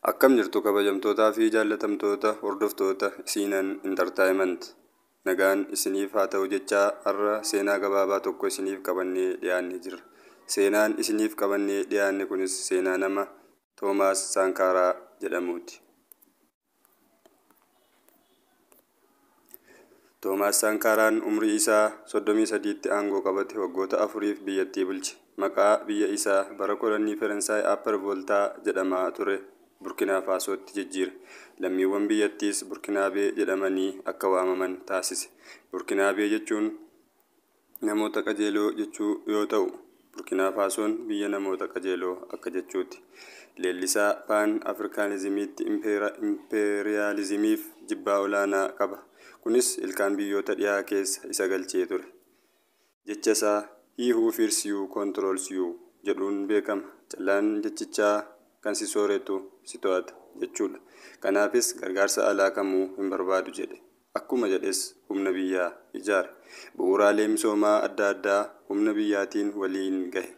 Akkam jirtu kabajamtootaa fi jaallatamtoota hordoftoota Siinan Entertainment. Nagaan isiniif haa ta'u jechaa har'a seenaa gabaabaa tokko isiniif qabannee dhiyaannee jirra. Seenaan isiniif qabannee dhiyaanne kunis seenaa nama Toomaas Saankaaraa jedhamuuti. Toomaas Saankaaraan umrii isaa 33tti aangoo qabate waggoota 4f biyyattii bulche. Maqaa biyya isaa bara kolonii Faransaay Upper Voltaa jedhamaa ture Burkinaa Faasootti jijjiire. Lammiiwwan biyyattiis Burkinaabee jedhamanii akka waamaman taasise. Burkinaabee jechuun namoota qajeeloo jechuu yoo ta'u, Burkinaa Faasoon biyya namoota qajeeloo akka jechuuti. Leellisaa Paan Afrikaanizimiitti impeeriyaalizimiif jibbaa olaanaa qaba. Kunis ilkaan biyyoota dhiyaa keessa isa galchee ture. Jecha isaa "He who fears you controls you" jedhuun beekama. Callaan jechichaa kan si sooretu si to'ata jechuudha. Kanaafis gargaarsa alaa kamuu hin barbaadu jedhe. Akkuma jedhes humna biyyaa ijaare. Bu'uuraalee misoomaa adda addaa humna biyyaatiin waliin gahe.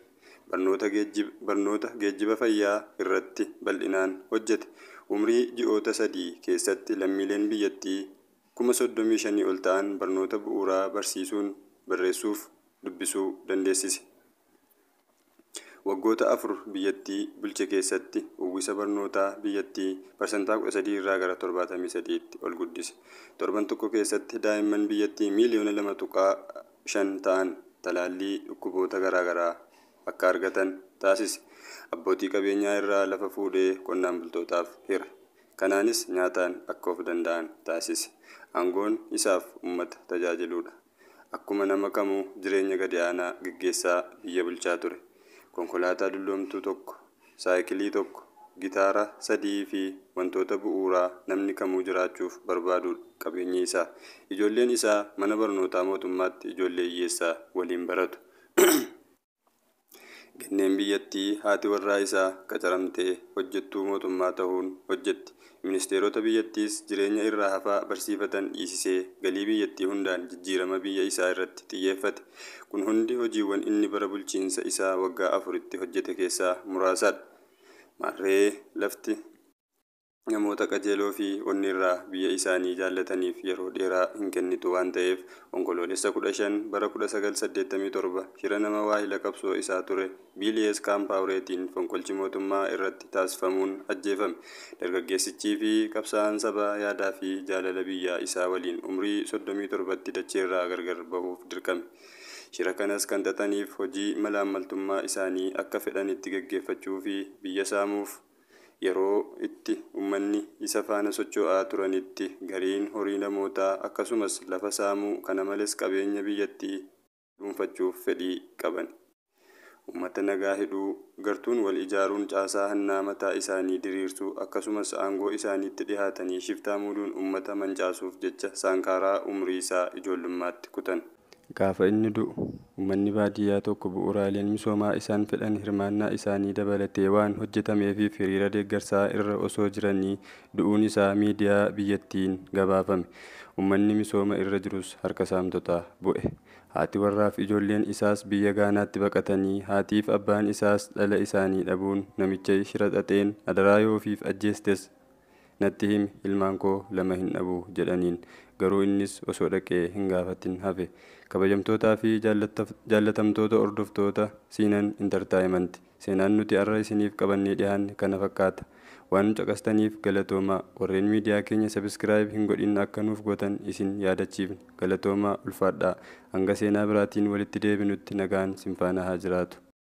Barnoota geejjiba fayyaa irratti bal'inaan hojjete. Umrii ji'oota 3 keessatti lammiileen biyyattii 35,000 ol ta'an barnoota bu'uuraa barsiisuun barreessuuf dubbisuu dandeessise. Waggoota 4 biyyattii bulche keessatti uwwisa barnootaa biyyattii 13% irraa gara 73tti ol guddise. Torban tokko keessatti daa'imman biyyattii miiliyoona 2.5 ta'an talaallii dhukkuboota garaagaraa akka argatan taasise. Abbootii qabeenyaa irraa lafa fuudhee qonnaan bultootaaf hira. Kanaanis nyaataan akka of danda'an taasise. Aangoon isaaf uummata tajaajiluudha. Akkuma nama kamuu jireenya gadi aanaa gaggeessaa biyya bulchaa ture. Konkolaataa dulloomtuu tokko, saayikilii tokko, gitaara 3 fi wantoota bu'uuraa namni kamuu jiraachuuf barbaadudha qabeenyi isaa. Ijoolleen isaa mana barnootaa mootummaatti ijoollee hiyyeessaa waliin baratu. Ganneen biyyattii haati warraa isaa qacaramtee hojjettuu mootummaa ta'uun hojjetti. Ministeerota biyyattiis jireenya irraa hafaa barsiifatan dhiisisee galii biyyattii hundaan jijjiirama biyya isaa irratti xiyyeeffate. Kun hundi hojiiwwan inni bara bulchiinsa isaa waggaa 4tti hojjete keessaa muraasadha. Maarree lafti namoota qajeeloo fi onnirraa biyya isaanii jaallataniif yeroo dheeraa hin kennitu waan ta'eef Onkoloolessa 15 bara 1987 shira nama waahila qabsoo isaa ture Biiliyees Kaampaawureetiin fonqolchi mootummaa irratti taasifamuun ajjeefame. Dargaggeessichii fi qabsaa'aan sabaa yaadaa fi jaalala biyyaa isaa waliin umrii 37tti dacheerraa gargar bahuuf dirqame. Shira kanas kan xaxaniif hojii malaammaltummaa isaanii akka fedhanitti gaggeeffachuu fi biyya saamuuf yeroo itti uummanni isa faana socho'aa turanitti gariin horii namootaa akkasumas lafa saamuu kana malees qabeenya biyyattii dhuunfachuuf fedhii qaban. Uummata nagaa hidhuu, gartuun wal ijaaruun caasaa hannaa mataa isaanii diriirsuu akkasumas aangoo isaaniitti dhihaatanii shiftaa muuduun uummata mancaasuuf jecha Saankaaraa umrii isaa ijoollummaatti kutan. Gaafa inni du'u uummanni baadiyyaa tokko bu'uuraaleen misoomaa isaan fedhan hirmaannaa isaanii dabalatee waan hojjetameefiif hiriira deeggarsaa irra osoo jiranii du'uun isaa miidiyaa biyyattiin gabaafame. Uummanni misooma irra jirus harka saamtotaa bu'e. Haati warraaf ijoolleen isaas biyya Gaanaatti baqatanii haatiif abbaan isaas dhala isaanii dhabuun namicha shira xaxeen adaraa yoo ofiif ajjeestes natti himi ilmaan koo 2 hin dhabu jedhaniin. Garuu innis osoo dhaqee hin gaafatin hafe. Kabajamtootaa fi jaallatamtoota hordoftoota Siinan Entertainment. Seenaan nuti har'a isiniif qabannee dhiyaanne kana fakkaata. Waan caqastaniif galatoomaa. Warreen miidiyaa keenya subscribe hin godhin akka nuuf gootan isin yaadachiifna. Galatoomaa ulfaadhaa. Hanga seenaa biraatiin walitti deebinutti nagaan sin faana haa jiraatu.